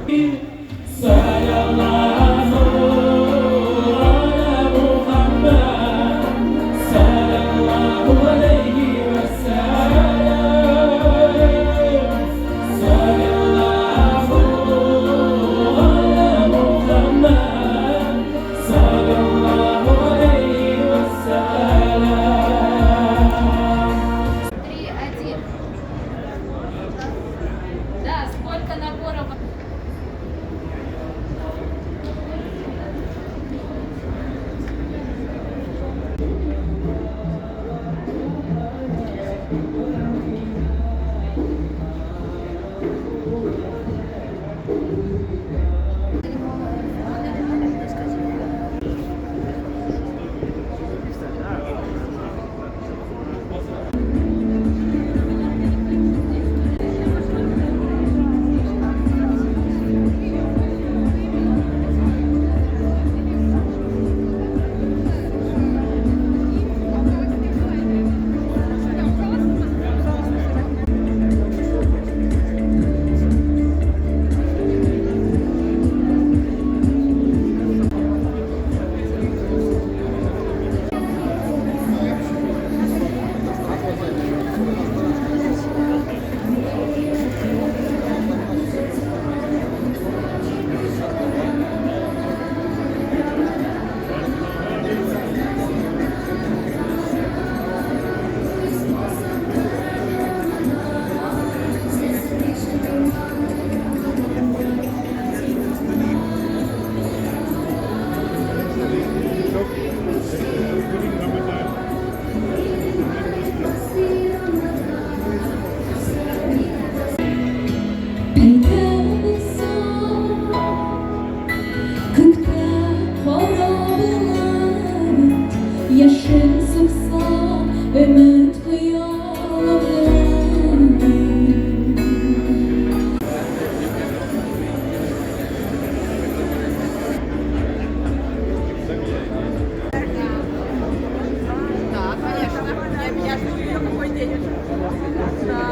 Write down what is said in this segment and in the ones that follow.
Три, один. Да, сколько наборов? Күктә кара болыт, яшен сукса, өмет хыялымны. Да, конечно. Я жду ее какой день уже. Да.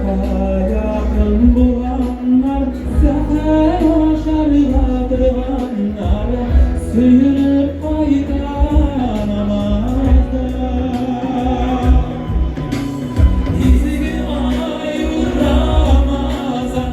Якын булганнар, сәхәр ашарга торганнар, сөенеп кайта намаздан. Изге ай Рамазан.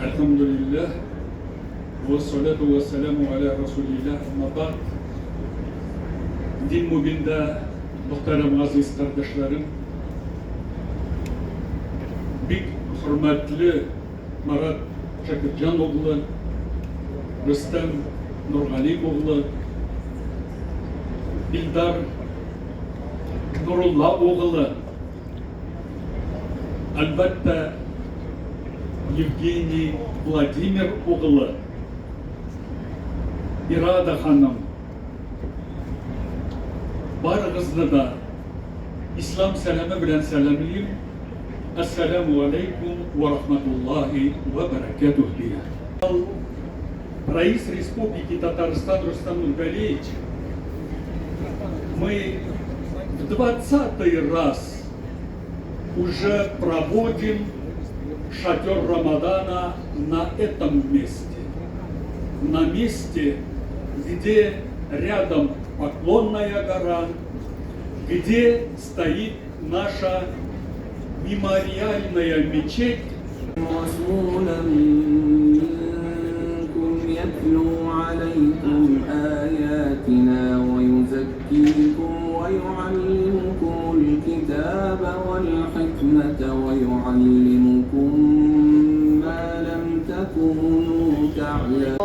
Әлхәмдүлилләһ, вәссалату вәссәламу аля расулилләһ, әмма бәгъд. Дин мубинда мөхтәрәм газиз кардәшләрем, бик хөрмәтле Марат Шакирҗан углы, Рөстәм Нургалим углы, Илдар Нурулла углы, Әлбәттә, Евгений Владимир углы, Ирада ханым, барыгызны да ислам сәламе белән сәламлим. Әссәләмү алейкум вә рахматуллаһи вә бәрәкәтүһ дия. Рәис Республики Татарстан Рөстәм Нургалиевич, мы в 20-й раз уже проводим шатер Рамадана на этом месте. На месте, где рядом Поклонная гора, где стоит наша мемориальная мечеть. رسولا منكم يتلو عليكم آياتنا ويزكيكم ويعلمكم الكتاب والحكمة ويعلمكم ما لم تكونوا تعلمون.